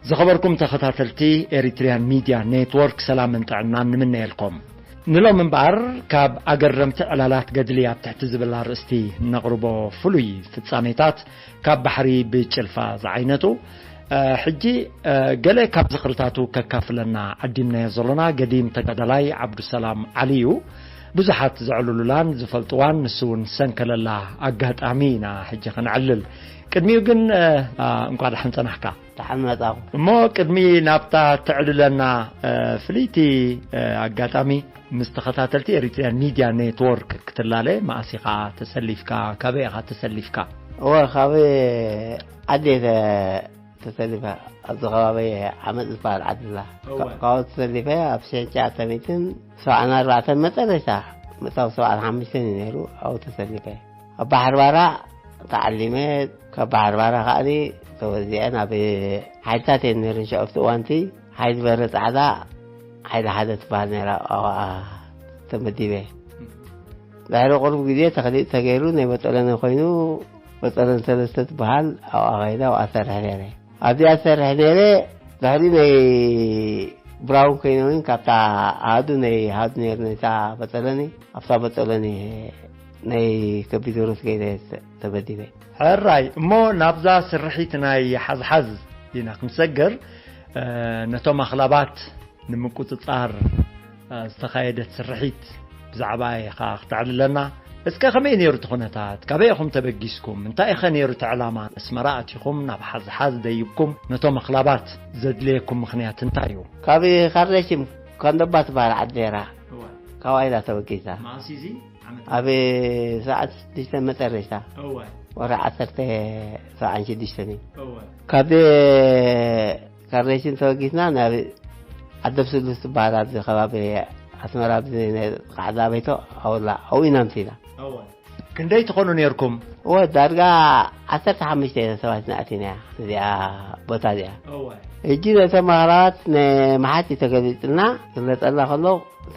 ዝኸበርኩም ተኸታተልቲ ኤሪትሪያን ሚድያ ኔትወርክ፣ ሰላምን ጥዕናን ንምነየልኩም። ንሎም እምበኣር፣ ካብ ኣገረምቲ ዕላላት ገድሊ ኣብ ትሕቲ ዝብል ኣርእስቲ እነቕርቦ ፍሉይ ፍጻሜታት፣ ካብ ባሕሪ ብጭልፋ ዝዓይነቱ፣ እ፣ ሕጂ፣ እ፣ ገለ ካብ ዝኽርታቱ ከካፍለና ዓዲምናዮ ዘሎና ገዲም ተጋዳላይ ዓብዱሰላም ዓሊ እዩ። ብዙሓት ዘዕልሉላን ዝፈልጥዋን፣ ንሱ እውን ሰንከለላ ኣጋጣሚ ኢና ሕጂ ከነዕልል። ቅድሚኡ ግን፣ እ፣ እ፣ እንኳዕ ደሓን ጸናሕካ። ደሓን መጻኹ። እሞ ቅድሚ ናብታ ተዕልለና፣ እ፣ ፍልይቲ፣ እ፣ ኣጋጣሚ፣ ምስ ተኸታተልቲ ኤሪትሪያን ሚድያ ኔትወርክ ክትላለ መኣስ ኢኻ ተሰሊፍካ? ካበይ ኢኻ ተሰሊፍካ? እወ፣ ካብ ዓዲ እየ ተ-፣ ተሰሊፈ። ኣብዚ ከባቢ ዓመት ዝበሃል ዓዲ ኣላ። እወ። ካ-፣ ካብኡ ተሰሊፈ ኣብ ሽሕን ትሽዓተ ሚእትን ሰብዓን ኣርባዕተን መጨረሻ፣ ምእታው ሰብዓን ሓሙሽተን እዩ ነይሩ። ኣብኡ ተሰሊፈ። ኣብ ባሕሪ ባራ ተዓሊመ፣ ካብ ባሕሪ ባራ ከኣኒ ተወዚዐ ናብ ሓይልታት እየን ነይረን ሽዑ ኣብቲ እዋንቲ። ሓይሊ በረ ጻዕዳ፣ ሓይሊ ሓደ ትበሃል ነይራ፣ ኣብኣ ተመዲበ። ድሕሪ ቁሩብ ግዜ ተኽሊጥ ተገይሩ ናይ በጠለኒ ኮይኑ፣ በጠለን ሰለስተ ትበሃል ኣብኣ ከይደ ኣብኣ ሰርሕ ነይረ። ኣብዚኣ ሰርሕ ነይረ። ድሕሪ ናይ ብራውን ኮይነ እውን ካብታ ኣሃዱ ናይ ኣሃዱ ነይሩ ነታ በጠለኒ፣ ኣብታ በጠለኒ ናይ ከቢድ ሮስ ከይደ ተመዲበ። ሕራይ እሞ ናብዛ ስርሒት ናይ ሓዝሓዝ ኢና ክንሰግር። እ፣ ነቶም ኣኽላባት ንምቁጽጻር፣ እ፣ ዝተኻየደት ስርሒት ብዛዕባ ኢኻ ክተዕልለና። እስከ ከመይ ነይሩ እቲ ኩነታት? ካበይ ኢኹም ተበጊስኩም? እንታይ ኢኸ ነይሩ እቲ ዕላማ? ኣስመራ ኣቲኹም ናብ ሓዝሓዝ ደይብኩም፣ ነቶም ኣኽላባት ዘድለየኩም ምኽንያት እንታይ እዩ? ካብ ካርነሽም ከንደባ ትበሃል ዓዲ ነይራ። እዋ። ካብኣ ኢና ተበጊስና። መኣስ እዩ እዚ? ዓመት? ኣብ ሰዓት ሽዱሽተ መጨረሽታ። እዋ። ወርሒ ዓሰርተ ሰብዓን ሽዱሽተን እዩ። እዋ። ካብ ካርነሽም ተበጊስና ናብ ዓደብ ስሉስ ትበሃል ኣብዚ ከባቢ ኣስመራ ኣብዚ ናይ ቃዕዛ ቤቶ ኣውላ ኣብኡ ኢና ምሲና። እዋ። ክንደይ ትኾኑ ነይርኩም? እወ፣ ዳርጋ ዓሰርተ ሓሙሽተ ሰባት ኢና ኣቲና እዚኣ ቦታ እዚኣ። እወ። ሕጂ ነቶም ኣኽላባት ንመሓቲ ተገሊጽልና፣ ክግለጸልና ከሎ፣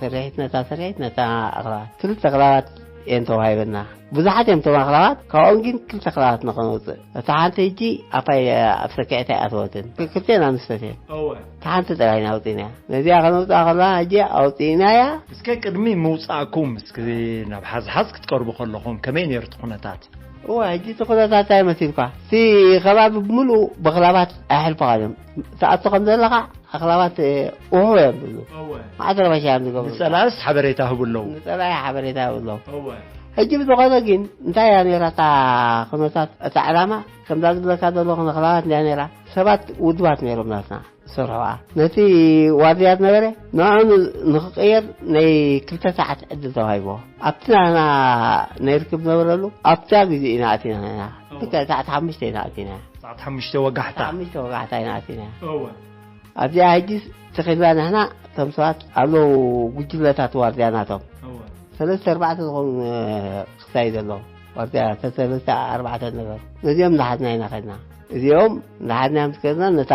ስርሒት ነታ ስርሒት፣ ነታ ኣኽላባት። ክልተ ኣኽላባት እየን ተዋሂበና። ብዙሓት እዮም እቶም ኣኽላባት፣ ካብኦም ግን ክልተ ኣኽላባት ንኸነውጽእ። እታ ሓንቲ ሕጂ ኣፓይ ኣብ ሰኪዐት ኣይኣተወትን። ክልቴን ኣንስቶት እየን። እወ። እታ ሓንቲ ጥራይ ኢና ኣውጺእናያ። ነዚኣ ከነውጽኣ ከለና ሕጂ ኣውጺእናያ። እስከ ቅድሚ ምውጻእኩም፣ እስኪ ናብ ሓዝሓዝ ክትቀርቡ ከለኹም ከመይ ነይሩ እቲ ኩነታት? እወ፣ ሕጂ እቲ ኩነታት እንታይ መሲልኳ? እቲ ከባቢ ብምሉኡ ብኣኽላባት ኣይሕልፉኻን እዮም። ትኣቱ ከም ዘለኻ ኣኽላባት፣ እ፣ ውሑድ እዮም ዝብሉ። እወ። መዓት ረበሻ እዮም ዝገብሩ። ንጸላእስ ሓበሬታ ህቡ ኣለዉ። ንጸላኢ ሓበሬታ ይህቡ ኣለዉ። እወ። ሕጂ ብዝኾነ ግን እንታይ እያ ነይራ እታ ኩነታት፣ እታ ዕላማ? ከምዛ ዝብለካ ዘለኹ ንኣኽላባት እንድያ ነይራ። ሰባት ውድባት ነይሮም ናትና። ዝሰርሕዋ። ነቲ ዋርድያ ዝነበረ ንዕኡ ን-፣ ንኽቕየር ናይ ክልተ ሰዓት ዕድል ተዋሂብዎ። ኣብቲ ናህና ናይ ርክብ ዝነበረሉ ኣብታ ግዜ ኢና ኣቲና ኢና። እወ። ልክዕ ሰዓት ሓሙሽተ ኢና ኣቲና። ሰዓት ሓሙሽተ ወጋሕታ። ሰዓት ሓሙሽተ ወጋሕታ ኢና ኣቲና። እወ። ኣብዚኣ ሕጂ ትኺልና ንሕና እቶም ሰባት ኣለዉ ጉጅለታት ዋርድያ ናቶም። እወ። ሰለስተ ኣርባዕተ ዝኾኑ፣ እ፣ ክሳይ ዘለዉ ዋርድያ፣ ሰለስተ ኣርባዕተ ነበሩ። ነዚኦም እንዳሓዝና ኢና ኸድና። እዚኦም ንሓድና ምስ ከድና ነታ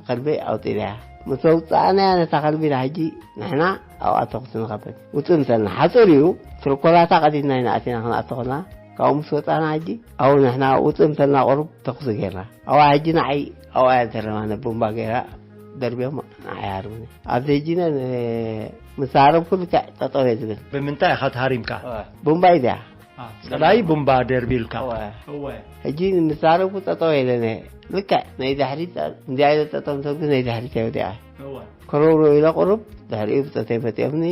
ከልቢ ኣውጺእናያ። ምስ ኣውጻእናያ ነታ ከልቢ ንሕጂ ንሕና ኣብኣ ተኹሲ ንኸፍት። ውጽእ ምስ በልና ሓጹር እዩ፣ ትርኮላታ ቀዲድና ኢና ኣቲና ክንኣቱ ከለና፣ ካብኡ ምስ ወጻእና ሕጂ ኣብኡ ንሕና ውጽእ ምስ በልና ቁሩብ ተኹሲ ጌርና። ኣብኣ ሕጂ ንዓይ ኣብኣ እያ ዝህርማ፣ ነቡምባ ጌራ ደርብዮም ንዓይ ሃርሙኒ። ኣብዚ ሕጂ ነ-፣ ነ-፣ ምስ ሃረምኩ ልክዕ ጠጠው እየ ዝብል። ብምንታይ ኢኻ ተሃሪምካ? ቡምባ እዩ እዚኣ። አ፣ ጸላኢ ቡምባ ደርቢልካ። እወ። እወ። ሕጂ ንዛረቡ ጠጠው ኢለ ነየ። ልክዕ ናይ ድሕሪት፣ እንዲኣ ኢለ ጠጠው ምስ በልኩ ናይ ድሕሪት እየ ወዲቐ። እወ። ኮረውረው ኢለ ቁሩብ፣ ድሕሪኡ ብጾተይ መጺኦምኒ።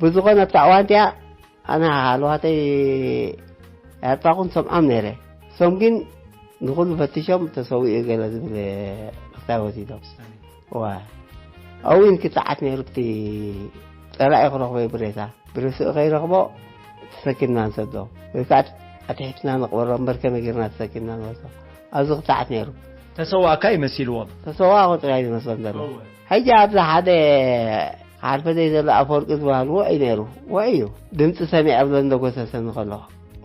ብዝኾነ ኣብታ እዋን እቲኣ ኣነ ሃለዋተይ ኣያጣኹን ሰምዖም ነይረ። እሶም ግን ንኹሉ ፈቲሾም ተሰዊኡ ገለ ዝብል ክሳብ ወሲዶም። እዋ። ኣብኡ እውን ክጸዓት ነይሩ፣ እቲ ጸላኢ ክረኽቦ እዩ ብሬሳ። ብሬስኡ ከይረኽቦ ተሰኪምና ንሰዶ። ወይ ከዓ ኣትሒትና ንቕበሮ እምበር ከመይ ጌርና ተሰኪምና ንወስዶ? ኣብዚ ክጸዓት ነይሩ። ተሰዋእካ እዩ መሲልዎም። ተሰዋእኩ ጥራይ ዝመስሎም ዘሎ። እወ። ሕጂ ኣብዚ ሓደ ሓርፈደይ ዘሎ ኣፈወርቂ ዝበሃል ውዑይ ነይሩ። ውዑይ እዩ። ድምፂ ሰሚዐ ብሎ እንደጎሰሰኒ ከሎ።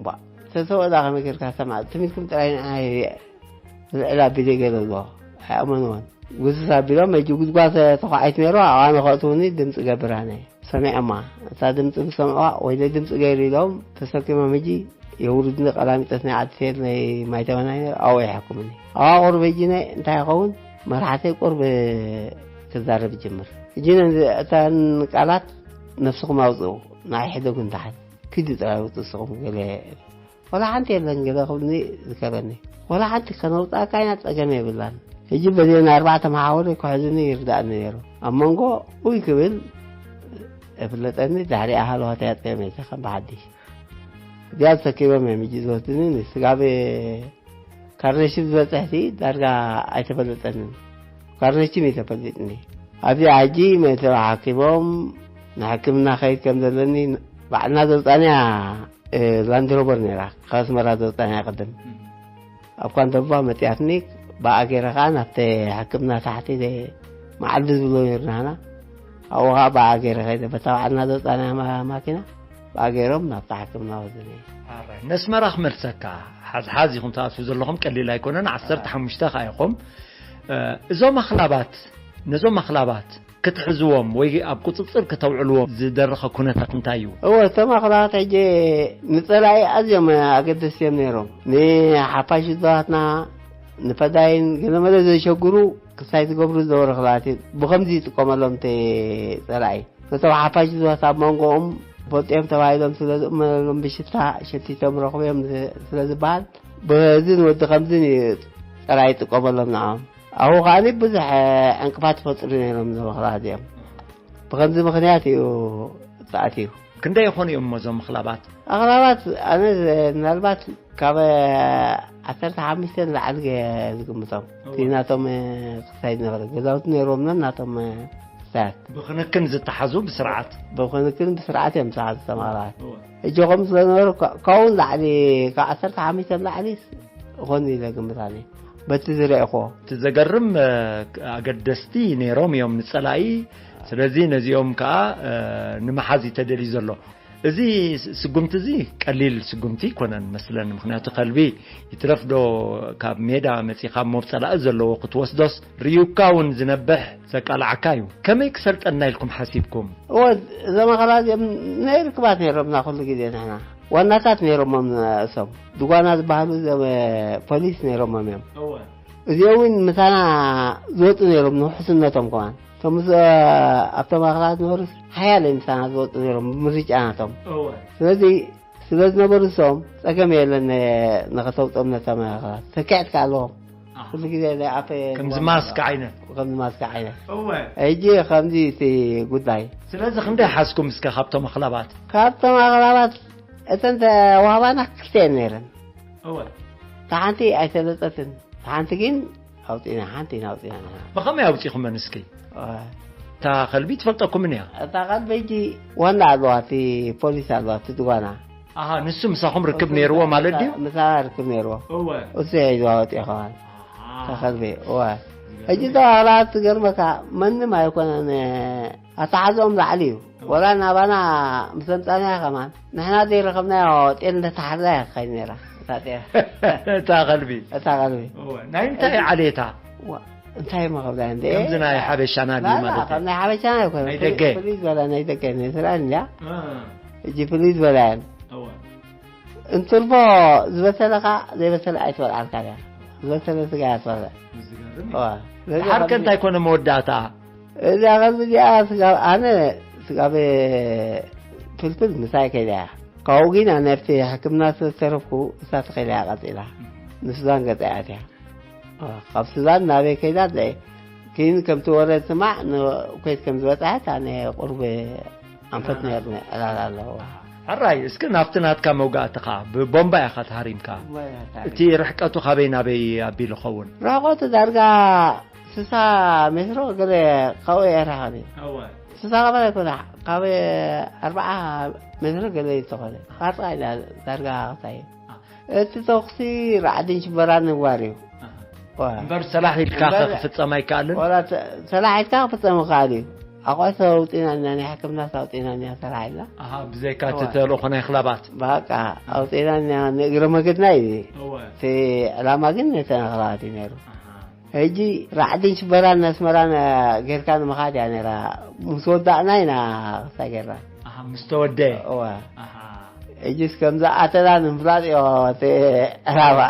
ባ፣ ተሰወእ ዳ ከመይ ጌርካ ሰምዓ? ትም ኢልኩም ጥራይ ንዓይ ልዕል ኣቢለ ገለ ኣሎ። ኣይኣመንዎን። ጉስስ ኣቢሎም፣ ሕጂ ጉድጓድ ተዃዒት ነይሩ፣ ኣብኣ ንኸእትውኒ ድምፂ ገብር ኣነ። ሰሚዖማ። እታ ድምፂ ምስ ሰምዕዋ፣ ወይለይ ድምፂ ገይሩ ኢሎም ተሰኪሞም፣ ሕጂ የውርድኒ፣ ቀላሚጦስ ናይ ዓዲ ሴር ናይ ማይ ተበናይ ነይሩ፣ ኣብኡ ይሓኩምኒ። ኣብኣ ቁሩብ ሕጂ ናይ እንታይ ይኸውን? መርሓተይ ቁርብ ክዛረብ ይጅምር። ሕጂ ነዚ እተን ቃላት ነፍስኹም ኣውፅኡ፣ ንዓይ ሕደጉ ንታሕት፣ ኪዱ ጥራይ ውፅኡ ንስኹም ገለ። ወላ ሓንቲ የለን ገለ ክብልኒ ዝከረኒ። ወላ ሓንቲ ከነውፅኣካ ኢና ፀገም የብላን። ሕጂ በዚአን ኣርባዕተ መሓውር ክሕዙኒ ይርዳእኒ ነይሩ። ኣብ መንጎ ውይ ክብል የፍለጠኒ፣ ድሕሪኣ ሃለዋት እያ ጠመይተ ከም ብሓድሽ። እዚኣ ተሰኪቦም እዮም ሕጂ ዝወስድኒ። ንስጋብ ካርነሽፕ ዝበፅሕቲ ዳርጋ ኣይተፈለጠንን። ካርነሽም እዩ ተፈሊጥኒ። ኣብዚ ሕጂ መእተዊ ሓኪሞም ንሕክምና ከይድ ከም ዘለኒ ባዕልና ዘውፃንያ ላንድሮቨር ነይራ፣ ካብ ኣስመራ ዘውፃንያ ቅድም። ኣብ ኳንተባ መፅያትኒ፣ ብኣ ገይረ ከዓ ናብቲ ሕክምና ታሕቲ መዓልዲ ዝብሎ ነይሩ ናህና። ኣብኡ ከዓ ብኣ ገይረ ከይደ፣ በታ ባዕልና ዘውፃንያ ማ-፣ ማኪና ብኣ ገይሮም ናብታ ሕክምና ወስድኒ። ኣራይ፣ ነስመራ ክመልሰካ። ሓዝሓዝ ኢኹም ትኣትዉ ዘለኹም፣ ቀሊል ኣይኮነን። ዓሰርተ ሓሙሽተ ከኣ ኢኹም። እ፣ እዞም ኣኽላባት፣ ነዞም ኣኽላባት ክትሕዝዎም ወይ ኣብ ቁጽጽር ከተውዕልዎም ዝደረኸ ኩነታት እንታይ እዩ? እወ፣ እቶም ኣኽላባት ሕጂ ንጸላኢ ኣዝዮም ኣገደስቲ እዮም ነይሮም። ንሓፋሽ ህዝባትና፣ ንፈዳይን ገለመለ ዘሸግሩ ክሳይ ዝገብሩ ዝነበሩ ኣኽላባት እዩ። ብኸምዚ ይጥቀመሎም እቲ ጸላኢ። ነቶም ሓፋሽ ህዝባታት ኣብ መንጎኦም ፈልጦም ተባሂሎም ስለ ዝእመነሎም ብሽታ ሸቲቶም ረኽቦም ስለ ዝበሃል፣ በዚ ንወዲ ከምዚ እዩ ጸላኢ ይጥቀመሎም ንዕኦም። ኣብኡ ከኣ ብዙሕ ዕንቅፋት ይፈጥሩ ነይሮም እዞም ኣኽላባት እዚኦም። ብኸምዚ ምኽንያት እዩ ተኣትዩ። ክንደይ ይኾኑ እዮም እዞም ኣኽላባት? ኣኽላባት ኣነ ምናልባት ካብ ዓሰርተ ሓሙሽተ ንላዕሊ ገ-፣ ዝግምቶም። እወ። እቲ ናቶም ክሳይ ዝነበረ ገዛውቲ ነይሮምና ናቶም ክሳያት። ብክንክን ዝተሓዙ ብስርዓት? ብክንክን ብስርዓት እዮም ዝተሓዙ እቶም ኣኽላባት። እወ። እጆኹም ስለ ነበሩ ካ-፣ ካብኡ ንላዕሊ፣ ካብ ዓሰርተ ሓሙሽተ ንላዕሊ ይኾኑ ኢለ ግምት ኣለኒ። በቲ ዝረእኹዎ። እቲ ዘገርም፣ እ፣ ኣገደስቲ ነይሮም እዮም ንጸላኢ። ስለዚ ነዚኦም ከኣ፣ እ፣ ንምሓዝ እዩ ተደልዩ ዘሎ። እዚ ስ-፣ ስጉምቲ እዚ ቀሊል ስጉምቲ ኣይኮነን መስለኒ። ምኽንያቱ ከልቢ ይትረፍ ዶ ካብ ሜዳ መጺኻ ሞብ ጸላኢ ዘለዎ ክትወስዶስ ርዩካ እውን ዝነብሕ ዘቃልዓካ እዩ። ከመይ ክሰልጠና ኢልኩም ሓሲብኩም? እወ፣ እዞም ኣኽላባት እዚኦም ናይ ርክባት ነይሮምና ኩሉ ግዜ ንሕና። ዋናታት ነይሮሞም እሶም። ድጓና ዝበሃሉ እዞም ፖሊስ ነይሮሞም እዮም። እወ። እዚኦም እውን ምሳና ዝወፁ ነይሮም ንውሕስነቶም ከማን። እቶም ምስ-፣ ኣብቶም ኣኽላባት ነበሩስ ሓያለ ምሳና ዝወፁ ነይሮም ብምርጫ ናቶም። እወ። ስለዚ ስለ ዝነበሩ እሶም ጸገም የለን ንኸተውፅኦም ነቶም ኣኽላባት። ሰኪዐት ከኣ ኣለዎም። ኣህ። ኩሉ ግዜ ናይ ኣፈ ከምዚ ማስክ ዓይነት። ከምዚ ማስክ ዓይነት። እወ። ሕጂ ከምዚ እቲ ጉዳይ። ስለዚ ክንደይ ሓዝኩም እስከ ካብቶም ኣኽላባት? ካብቶም ኣኽላባት እተን ተዋህባና ክልተ እየን ነይረን። እወ። እታ ሓንቲ ኣይሰለጠትን። እታ ሓንቲ ግን ኣውፂና፣ ሓንቲ ኢና ኣውፂና ንሕና። ብኸመይ ኣውፂኹመን እስኪ? እወ። እታ ከልቢ ትፈልጠኩምን እያ? እታ ከልቢ ሕጂ ዋና ኣለዋ፣ እቲ ፖሊስ ኣለዋ፣ እቲ ድጓና። ኣሃ፣ ንሱ ምሳኹም ርክብ እሱ ነይርዎ ማለት ድዩ? ምሳ-፣ ምሳና ርክብ ነይርዎ። እወ። እሱ እዩ ሒዝዋ ወፂኡ ከማን። ኣሃ። እታ ከልቢ፣ እወ። ዝገርም ሕጂ እዩ። እታ ዋላ ትገርመካ፣ መንም ኣይኮነን፣ ኣተሓዝኦም ላዕሊ እዩ። እወ። ወላ ናባና ምስ ኣምጻናያ ከማን፣ ንሕና ዘይረኸብናዮ ጤል እንዳተሓርዳ እያ ትኸይድ ነይራ። እታ ጤል። እታ ከልቢ። እታ ከልቢ። እወ። ናይ እንታይ ዓሌታ? ዋ፣ እንታይ እሞ ከብዳ እንደ? ከምዚ ናይ ሓበሻና ድዩ ላ፣ ላ፣ ማለት እዩ? ከም ናይ ሓበሻና ኣይኮነ። ናይ ፍልይ፣ ደገ? ፍልይ ዝበላ ናይ ደገ፣ ናይ እስራኤል እንድያ። እ። ሕጂ ፍልይ ዝበላ እየን። እወ። እንትርፎ ዝበሰለ ኸዓ ዘይበሰለ ኣይትበልዓልካን እያ። ዝበሰለ ስጋ እያ ትበልዕ። ዝገርም እዩ። እወ። ስለዚ ድሓር ከ ከምዚ እንታይ ኮነ መወዳእታ? እዛ ከልቢ እዚኣ ስጋብ ኣነ ስጋብ ፍልፍል ምሳይ ከይዳ እያ። ካብኡ ግን ኣነ ኣብቲ ሕክምና ስለ ዝተረፍኩ እሳ ተኸይላ እያ ቀጺላ። ንሱዳን ገጻ እያ ኣትያ። አ፣ ካብ ሱዳን ናበይ ከይዳ ዘይ-፣ ግን ከምቲ ወረ ዝስማዕ ንኩዌት ከም ዝበጽሐት ኣነ ቁሩብ ኣንፈት ነይርኒ ዕላል ኣለዎ። ሕራይ፣ እስኪ ናብቲ ናትካ መውጋእቲ ኸዓ፣ ብቦምባ ኢኻ ተሃሪምካ። ቦምባ ኢኻ ተሃሪምካ። እቲ ርሕቀቱ ካበይ ናበይ ኣቢሉ ኸውን? ርሕቀቱ ዳርጋ ስሳ ሜትሮ ገለ ካብኡ ኣይርሕቕን እዩ። እወ። ስሳ ገለ ኣይኮነ፣ ካብ ኣርብዓ ሜትሮ ገለ እዩ ተኾነ። ፋርጣ ኢላ ዳርጋ ክሳይ። አ። እቲ ተኹሲ ራዕድን ሽበራን ምግባር እዩ። ኣሃ። እወ። እምበር ሰላሕ ኢልካ እምበር ክፍጸም ኣይከኣልን? ወላ ሰ-፣ ሰላሕ ኢልካ ክፍጸም ይከኣል እዩ። ኣቑሑት ኣውጺና ኢና፣ ናይ ሕክምና ኣውጺና ኢና፣ ሰላሕ ኢልና። ኣሃ፣ ብዘይካ እቲ እወ። ተልእኾ ናይ ክላባት። በቃ፣ ኣውጺና ኢና፣ ንእግረ መገድና እዩ። እወ። እቲ ዕላማ ግን ነተን ክላባት እዩ ነይሩ። ኣሃ። ሕጂ ራዕድን ሽበራን ኣስመራን ጌርካ ንምኻድ እያ ነይራ። ምስ ወዳእና ኢና ክሳ ጌርና። ኣሃ፣ ምስ ተወደየ? እወ። ኣሃ። ሕጂስ ከምዚ ኣተና ንምፍላጥ እዮ እቲ ዕላማ።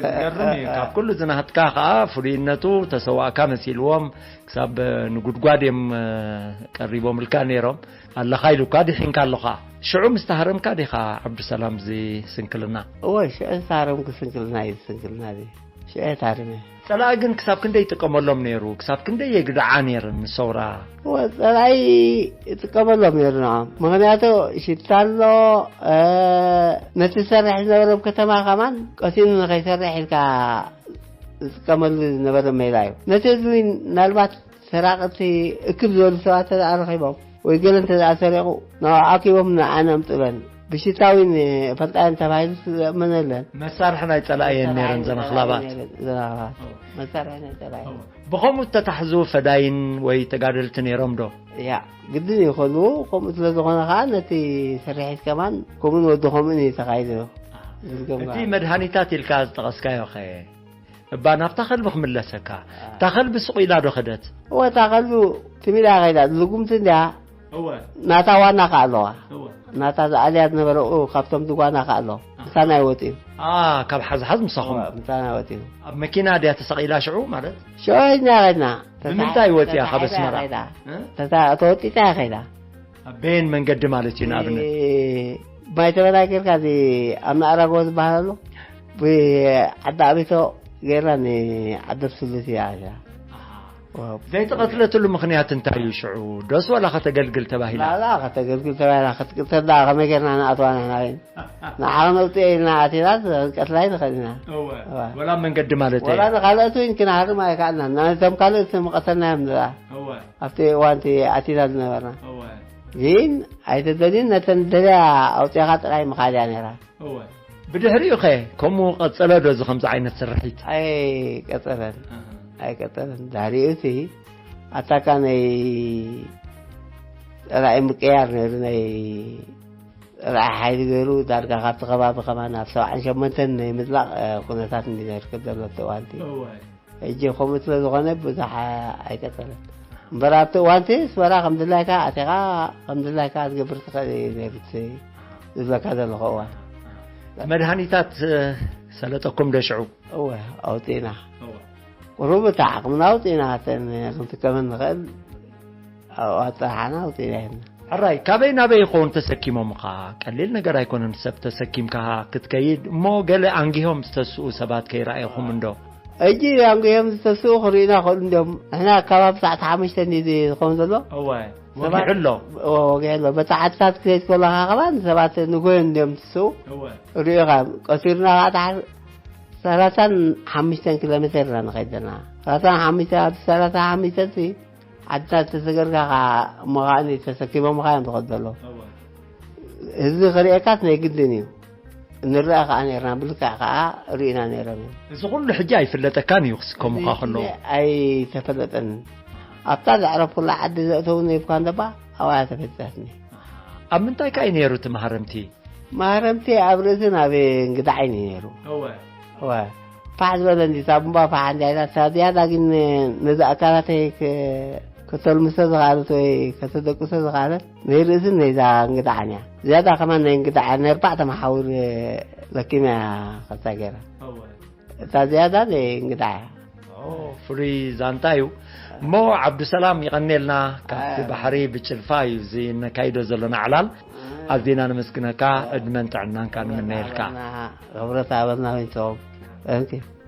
ዝገርም እዩ። ካብ ኩሉ ዝናህትካ ከዓ ፍሉይነቱ ተሰዋእካ መሲልዎም ክሳብ ንጉድጓድ እዮም ቀሪቦምልካ ነይሮም። ኣለኻ ኢሉካ ድሒንካ ኣለኻ። ሽዑ ምስ ተሃረምካ ዲኻ ዓብዱሰላም እዚ ስንክልና? እወ፣ ሽዑ ዝተሃረምኩ ስንክልና እዩ፣ ስንክልና እዩ። ሽዑ ታሪመ። ጸላኢ ግን ክሳብ ክንደይ ይጥቀመሎም ነይሩ? ክሳብ ክንደይ የግድዓ ነይረን ንሰውራ? እወ፣ ጸላኢ ይጥቀመሎም ነይሩ ንዖም። ምኽንያቱ ሽታ ኣሎ፣ እ፣ ነቲ ዝሰርሕ ዝነበረ ኣብ ከተማ ከማን ቀሲኑ ንኸይሰርሕ ኢልካ ዝጥቀመሉ ዝነበረ ሜላ እዩ። ነቲ ህዝቢ ምናልባት ሰራቕቲ እክብ ዝበሉ ሰባት ተደኣ ረኺቦም ወይ ገለ እንተ ደኣ ሰሪቑ ንዕኡ ኣኪቦም ንኣነ ኣምጽለን ብሽታዊን ፈልጣይን ተባሂሉ ስለእመነለን። መሳርሒ ናይ ጸላኢ እየን ነይረን ዘን ኣኽላባት። ዘን ኣኽላባት። መሳርሒ ናይ ጸላኢ። ብኸምኡ እተታሕዙ ፈዳይን ወይ ተጋደልቲ ነይሮም ዶ? ያ፣ ግድን እዩ ከሉ። ከምኡ ስለ ዝኾነ ኸዓ ነቲ ስርሒት ከማን ከምኡን ወዲ ከምኡን እዩ ተኻይዱ። ዝርገም እቲ ከኣ። መድሃኒታት ኢልካ ዝጠቐስካዮ ኸ? እባ ናብታ ከልቢ ክምለሰካ። እታ ከልቢ ስቕ ኢላ ዶ ከደት? እወ፣ እታ ከልቢ ትም ኢላ ከይዳ፣ ልጉምቲ እንድያ። እወ። ናታ ዋና ከኣ ኣለዋ። እወ። ናታ ዝኣልያ ዝነበረ ኡ ካብቶም ዝጓና ከኣ ኣሎ። ምሳና ይወጽኡ። ኣ፣ ካብ ሓዝሓዝ ምሳኹም? እወ፣ ምሳና ይወጽኡ። ኣብ መኪና ድያ ተሰቒላ ሽዑ ማለት? ሽዑ ሒዝና ከይድና። ብምንታይ ወጺኣ ካብ ተታሒዛ ኣስመራ? ከይዳ። እ? ተታ-፣ ተወጢጣ እያ ከይዳ። ኣብ በየን መንገዲ ማለት እዩ ንኣብነት? እ፣ ማይ ተበላ ጌርካ እዚ ኣብ ናእራጎ ዝበሃል ኣሎ። ብዓዲ ኣቢቶ ጌርና ንዓዲ ኣብስሉት እያ እዚኣ። ዋው። ዘይተቐትለትሉ ምኽንያት እንታይ እዩ ሽዑ? ዶስ ዋላ ከተገልግል ተባሂላ? ላላ ከተገልግል ተባሂላ ክትቅተል ደኣ ከመይ ጌርና ንኣትዋ ንሕና ግን? ንዓ ነውጽኦ ኢልና ኣቲና ክንቀትላ ኣይንኽእል ኢና። እወ። እወ። ወላ ኣብ መንገዲ ማለት ወላ እዩ። ንኻልኦት እውን ክንሃርም ኣይከኣልናን። ነቶም ካልኦት ምቐተልናዮም ንርኣ። እወ። ኣብቲ እዋን እቲ ኣቲና ዝነበርና። እወ። ግን ኣይተደልዩን ነተን ደልያ ኣውጺእኻ ጥራይ ምኻድ እያ ነይራ። እወ። ብድሕሪኡ ኸ ከምኡ ቀጸለ ዶ እዚ ከምዚ ዓይነት ስርሒት? ኣይቀጸለን። ኣሃ። ኣይቀጸለን። ድሕሪኡ እቲ ኣታካ ናይ ጸላኢ ምቅያር ነይሩ፣ ናይ ጸላኢ ሓይሊ ገይሩ ዳርጋ ካብቲ ከባቢ ከማን ናብ ሰብዓን ሸሞንተን ናይ ምጥላቕ፣ እ፣ ኩነታት እንዲ ነይሩ ክብ ዘሎ እቲ እዋን እቲ። እወ። ሕጂ ከምኡ ስለ ዝኾነ ብዙሕ ኣይቀጸለን። እምበር ኣብቲ እዋን እቲ ኣስመራ ከም ድላይካ ኣቲኻ ከም ድላይካ ክትገብር ትኽእል እዩ ነይሩ እቲ ዝብለካ ዘለኹ እዋን። መድሃኒታት፣ እ፣ ሰለጠኩም ዶ ሽዑ? እወ፣ ኣውጺእና። እወ። ቁሩብ እቲ ዓቕምና ኣውጺእና፣ እተን ክንጥቀመን ንኽእል ኣብኡ ኣጥራሓና ኣውጺእና ሂብና። ሕራይ፣ ካበይ ናበይ ይኸውን ተሰኪሞምኻ? ቀሊል ነገር ኣይኮነን ሰብ ተሰኪምካ ክትከይድ፣ እሞ ገለ ኣንጊሆም ዝተስኡ ሰባት ከይረኣየኹም እንዶ? ሕጂ ኣንጊሆም ዝተስኡ ክርእዩና ክኽእሉ እንድዮም። ንሕና ከባቢ ሰዓት ሓሙሽተ እንድዩ ዝኸውን ዘሎ። እወ፣ ሰባት ወጊሑ ኣሎ። እወ፣ ወጊሑ ኣሎ። በቲ ዓድታት ክትከይድ ከለኻ ከማን ሰባት ንጎዮም እንድዮም ዝስኡ። እወ። ርእዩኻ፣ ቀሲርና ኸዓ ደሓር ሰላሳን ሓሙሽተን ኪሎ ሜተር ኢና ንኸይድ ዘለና። ሰላሳን ሓሙሽተ፣ ኣብቲ ሰላሳን ሓሙሽተ ሲ ዓድታት ተሰገርካ ኸዓ እሞ ኸዓ ተሰኪሞምኻ እዮም ዝኸዱ ዘለዉ። እወ። ህዝቢ ክርእየካስ ናይ ግድን እዩ። ንረኣ ኸዓ ነይርና፣ ብልክዕ ኸዓ ርእዩና ነይሮም እዮም። እዚ ኩሉ ሕጂ ኣይፍለጠካን እዩ ክስከሙኻ እዚ ከለዉ። ኣይተፈለጠንን። ኣብታ ዘዕረፍኩላ ዓዲ ዘእተውኒ እኳ እንደባ ኣብኣ ተፈሊጣትኒ። ኣብ ምንታይ ከ እዩ ነይሩ እቲ ማህረምቲ? ማህረምቲ ኣብ ርእሲ ናብ እንግዳዓይኒ ነይሩ። እወ። እወ። ፋሕ ዝበለ እንዲ ሳቡንባ ፋሕ እንዲ ኣይላ እታ ዝያዳ ግን ነዚ ኣካላተይ ክ-፣ ከተልምሶ ዝኸኣለት ወይ ከተደቅሶ ዝኸኣለት ናይ ርእስን ናይዛ እንግዳዓን እያ። ዝያዳ ከማን ናይ እንግዳዓ ናይ ኣርባዕተ መሓውር ለኪማ እያ ከታ ገይራ። እወ። እታ ዝያዳ ናይ እንግዳዓ እያ። ኦ፣ ፍሉይ ዛንታ እዩ። እሞ ዓብዱሰላም ይቐኔልና፣ ካብቲ ኣይ። ባሕሪ ብጭልፋ እዩ እዚ ነካይዶ ዘለና ዕላል። ኣይ። ኣዚና ነመስግነካ፣ ዕድመን ጥዕናን ከኣ ንምነየልካ። ክብረት ሃበልና ወይንቶም። Thank you።